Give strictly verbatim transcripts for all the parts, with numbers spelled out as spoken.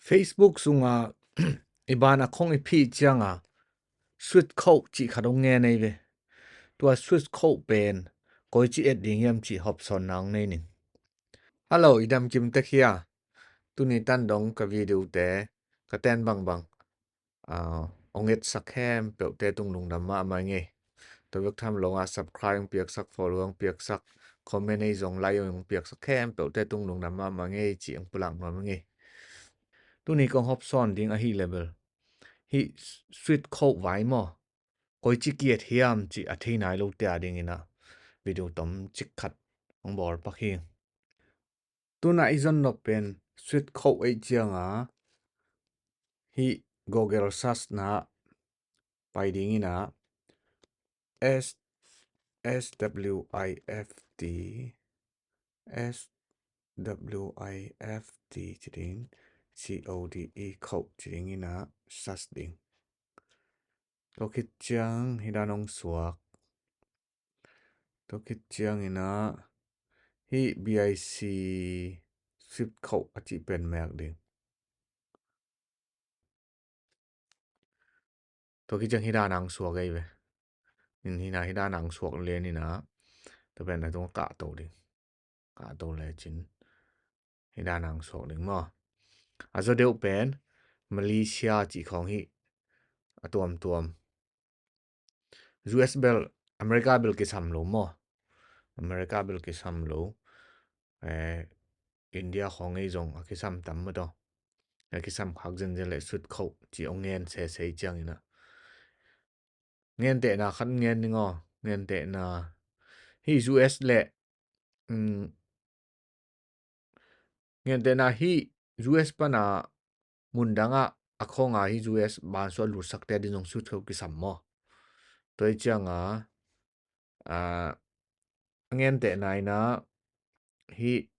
Facebook sunga i ban a khong i phih cianga sweet code cih khat hong ngen ei ve. Tua sweet code pen koici et ding hiam cih hopsawnna hong nei ning. Hello, i dam kim tek hia? Tuni tan dong ka video te ka ten bangbang, ah, hong etsak khempeuhte tung lungdam mahmah ing ei. Tua bek tham lo a subscribe hong piaksak, follow hong piaksak, comment ei zong, like hong piaksak khempeuhte tung lungdam mahmah ing ei cih hong pulak nuam ing ei. Tuni kong hopsawn ding ahih leh bel hih sweet code vai maw, koici ki-et hiam cih a thei nai lote a dingin ah video tomcik khat hong bawl pak hi. Tuna i zon nop pen sweet code ei cianga hih Google search na pai dingin ah S, S W I F T, S W I F T ci ding, C O D E code ci dingin ah search ding. Tua khit ciang hih dan hong suak. Tua khit ciangin ah hih B I C sweet code a cih pen mek ding. Tua khit ciang hih dan hong suak ei ve. In hih na hih dan hong suak lian in ah tua pen a tung kah to ding. Kah to lecin hih dan hong suak ding maw. A zaw deuh pen Malaysia cih khawng hi a tuamtuam. U S bel, America bel kisam lo maw. America bel kisam lo. Eh, India khawng ei zong a kisam tam maw taw. A kisam khak zenzen leh sweet code cih hong ngen sese ciangin ah ngentehna khat ngen ning aw. Ngentehna hih U S leh, um, ngentehna hih U S pana mundanga a khawnga hih U S bansuah lutsakte a ding zong sweet code kisam maw. Tua hi cianga, ah, ngentehna in ah hih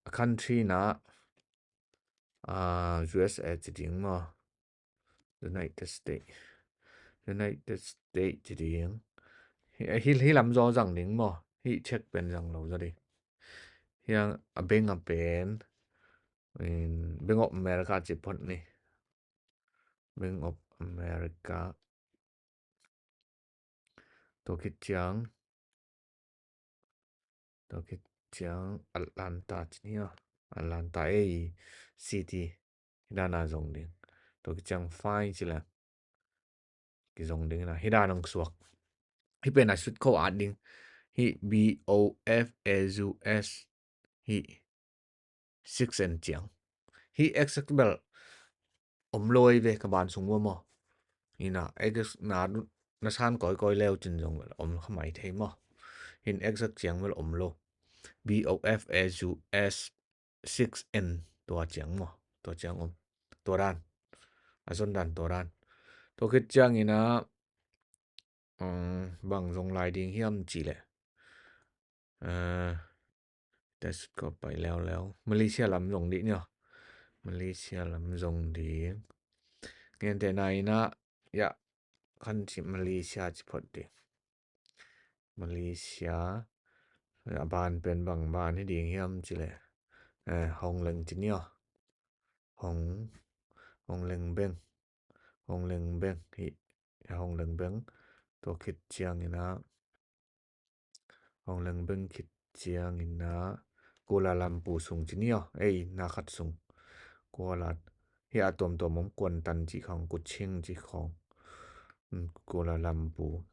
a country na, ah, U S A ci ding maw. United States. United States ci ding. Hih, hih, hih lam zaw zang ding maw. Hih check pen zang lo zaw ding. Hiang a bank a pen, in, Bank of America ci phot ni. Bank of America. Tua khit ciang, tua khit ciang Atlanta ci ni aw. Atlanta ei city. Hih dana zong ding. Tua khit ciang find ci leh kizong ding na. Hih dan hong suak. Hih pen a sweet code at ding. Hih B O F A U S. Hih six en ciang. Hih X X bel om lo ei ve ka ban sung ua maw. Ina X X na, na san kawikawi leu cin zong bel om kha mai thei maw. Hin X X ciang bel om lo. B O F A U S six en tua ciang maw. Tua ciang om. Tua dan. A zon dan tua dan. Tua khit ciangin ah, um, bang zong lai ding hiam ci leh. Uh, Tua khit ciang pai leuleu. Malaysia lam zong dih ni aw. Malaysia lam zong dih. Ngentehna in ah, ya, kan ci Malaysia ci phot dih. Malaysia. A ban pen bang ban hi ding hiam ci leh. Eh, Hong Leung ci ni aw. Hong, Hong Leung Bank. Hong Leung Bank hi. Hong Leung Bank. Tua khit ciangin ah Hong Leung Bank khit ciangin ah Kuala Lumpur sung ci ni aw. Ei, na khat sung. Kuala, hih a tuamtuam om Kuantan ci khawng, Kuching ci khawng. Hmm, Kuala Lumpur.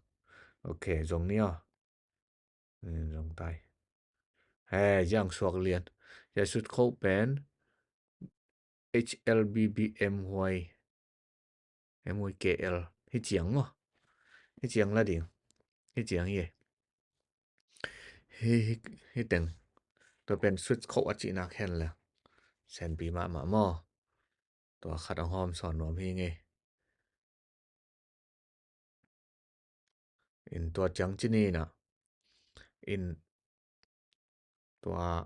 Ok, zong ni aw. Hmm, zong tai. He, ziang suak lian. Zia sweet code pen H L B B M Y. M Y K L. Hih ciang maw. Hih ciang la ding. Hih ciang hi. Hih, hih, hih teng. Tua pen sweet code a cihna khen le. Senpi mahmah maw. Tua khat a hawm sawn nuam hi ngei. In tua ciang ci ni na. In tua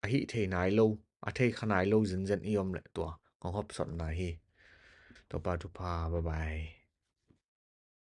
a hih thei nai lo, a thei kha nai lo zenzen i om leh tua kong hopsawnna hi. Tua pa thupha, bye bye.